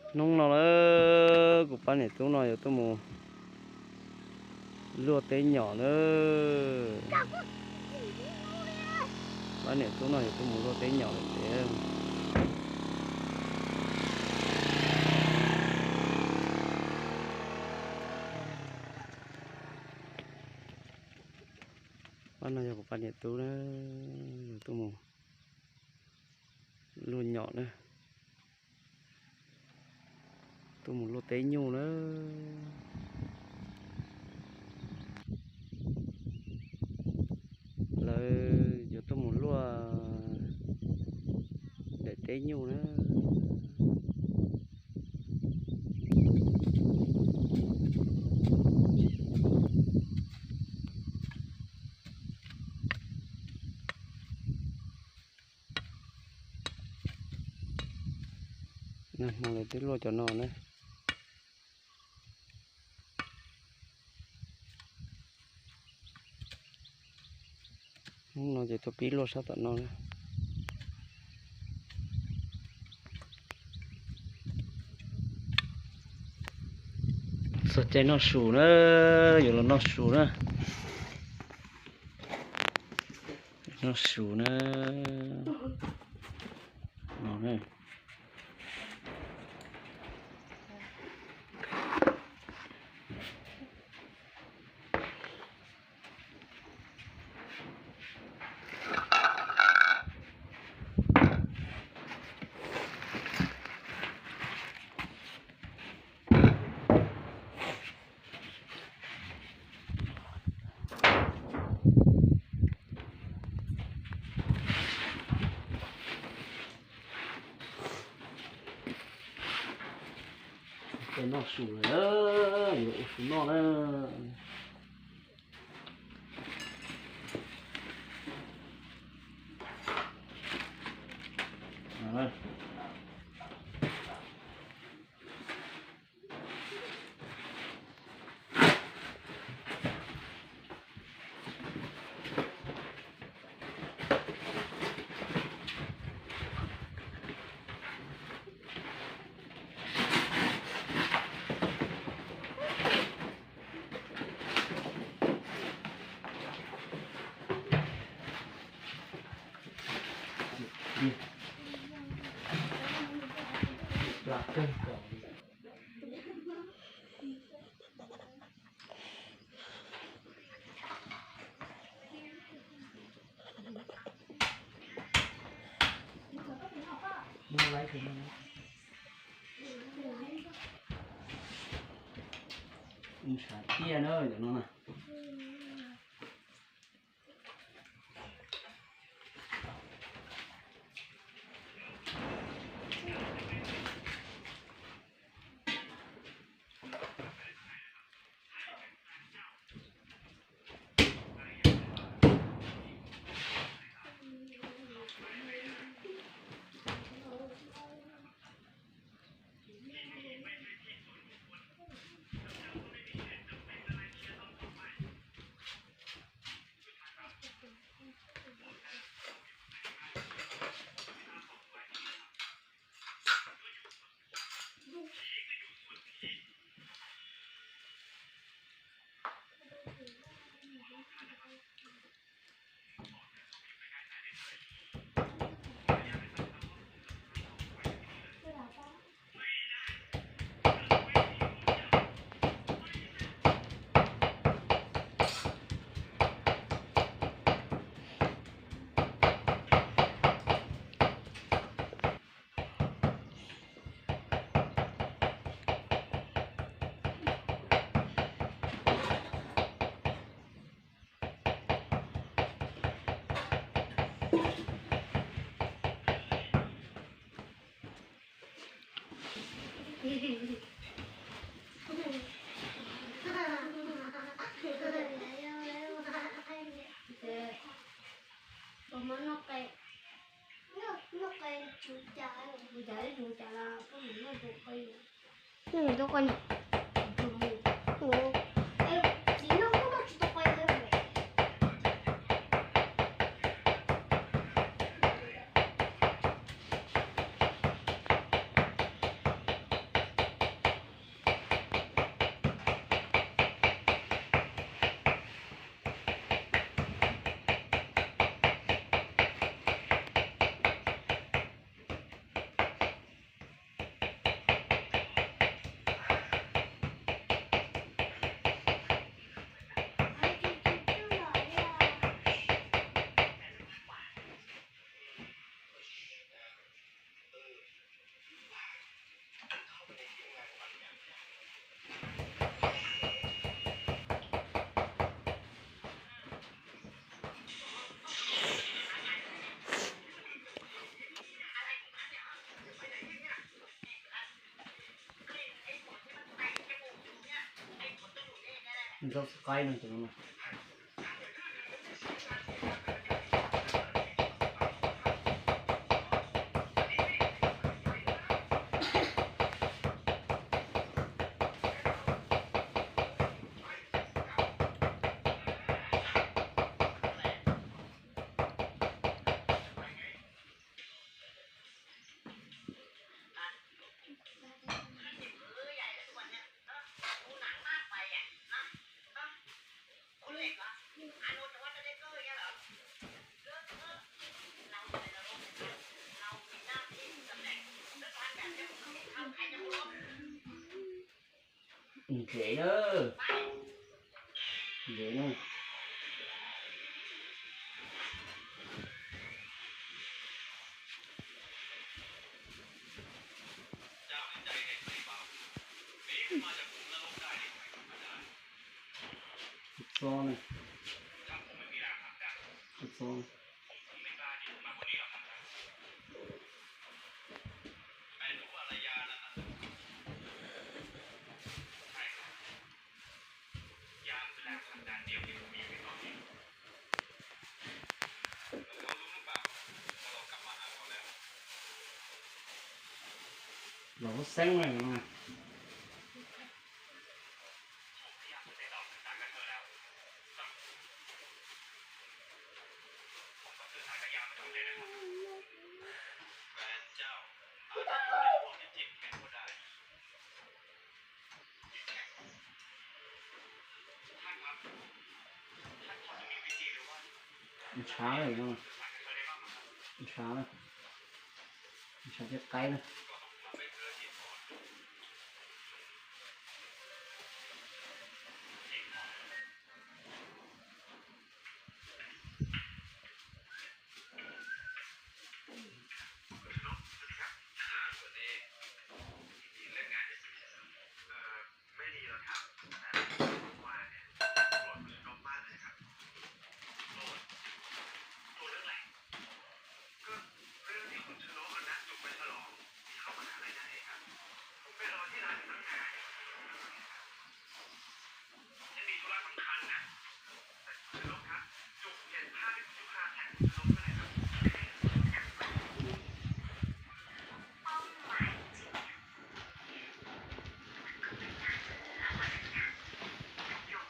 Hnub no na, kuv pab niam tub no yuav tuaj mus luaj teb nyom na. Pab niam tub no yuav tuaj mus luaj teb nyom lawm tiag. Pab no yog kuv pab niam tub na, yuav tuaj mus luaj nyom na. Tuaj mus luaj teb nyuj na. Lawv yuav tuaj mus luaj daim teb nyuj na. Nag hmo lawv twb luaj cov no na. Hnub no ces tuaj pib luaj sab tom no na. Txog caij noj su na, yuav los noj su na. Noj su na. No na. Ces noj su lawm, yuav ua su noj na. Ntshai tiag na cov no na. Zaub qaib no. Ntsev na. Ntsev na. Txob na. Txob. Los hauv xeeb na. Ntshav lawm no. Ntshav, ntshav cov qaib na.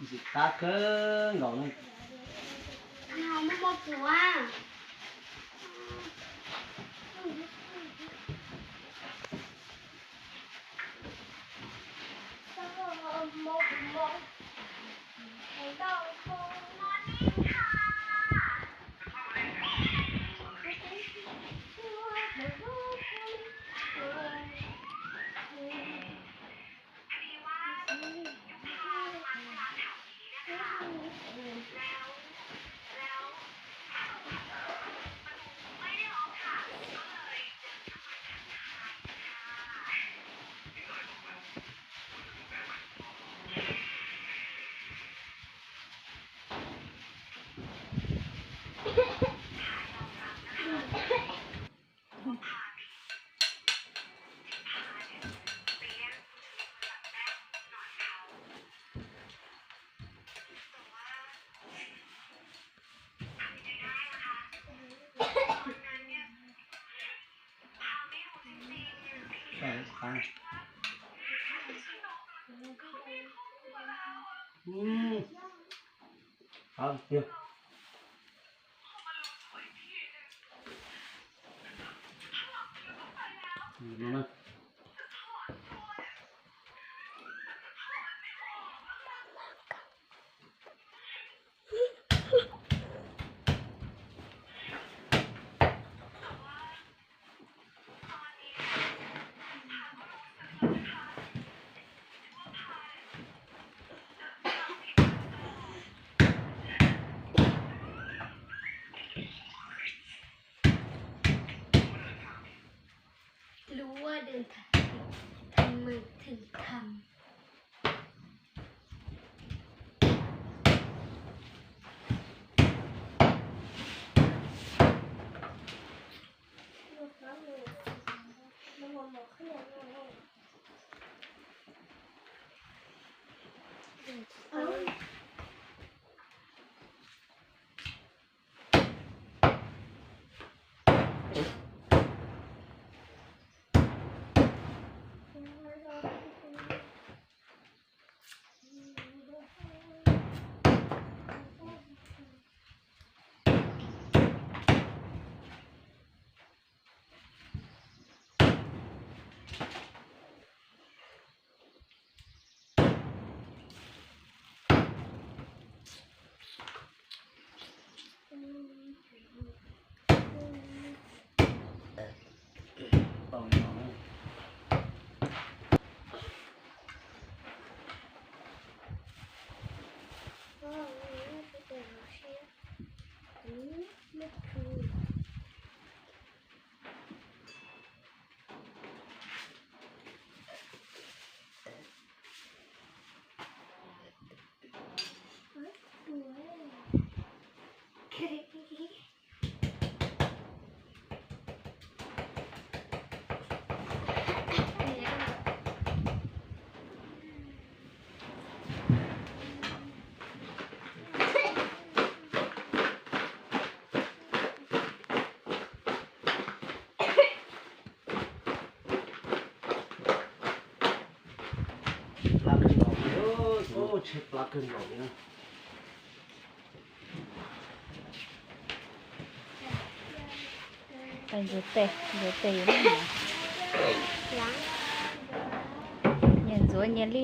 Ntxim qab kawg nkaus na. Muaj muaj kuv a. Qab tiag. Lúa đừng thả, thăm mừng thử thăm. Tshaib plab kawg nkaus li na. Ntxuav tes, ntxuav tes yuav, nyias ntxuav nyias li.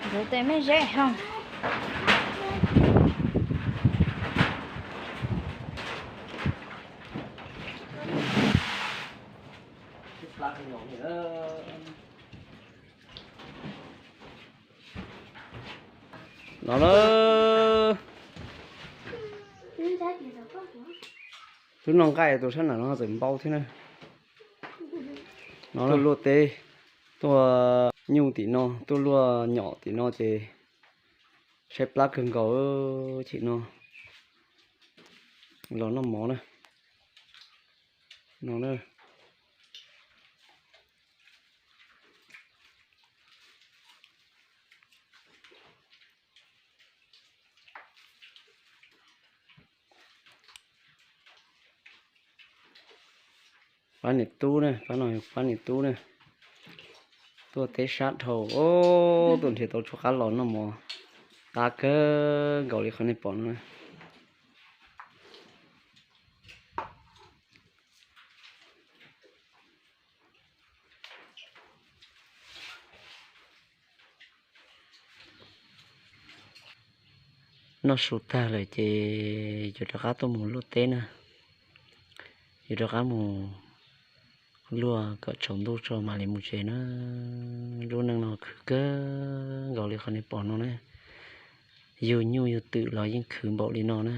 Ntxuav tes me zeb hos. No na, twb noj nqaij tus sab nram no txawm npau thiab na. No tuaj luaj teb, tuaj nyuj tim no, tuaj luaj nyom tim no ces tshaib plab kawg nkaus. Chim no los noj mov na. No na. Pab niam tub na, pab no pab niam tub na. Tuaj teb sab dhau, tuaj nrhiav tau tshuaj qab los noj mov, qab kawg nkaus li qhov nej pom no na. Noj su tag lawm ces yuav rov qab tuaj mus luaj teb na. Yuav rov qab mus luaj kom tsaus ntuj tso mam li mus tsev na. Lub neej no khwv kawg nkaus li qhov nej pom no na. Yug nyuj yug twm los yeej khwv npaum li no na.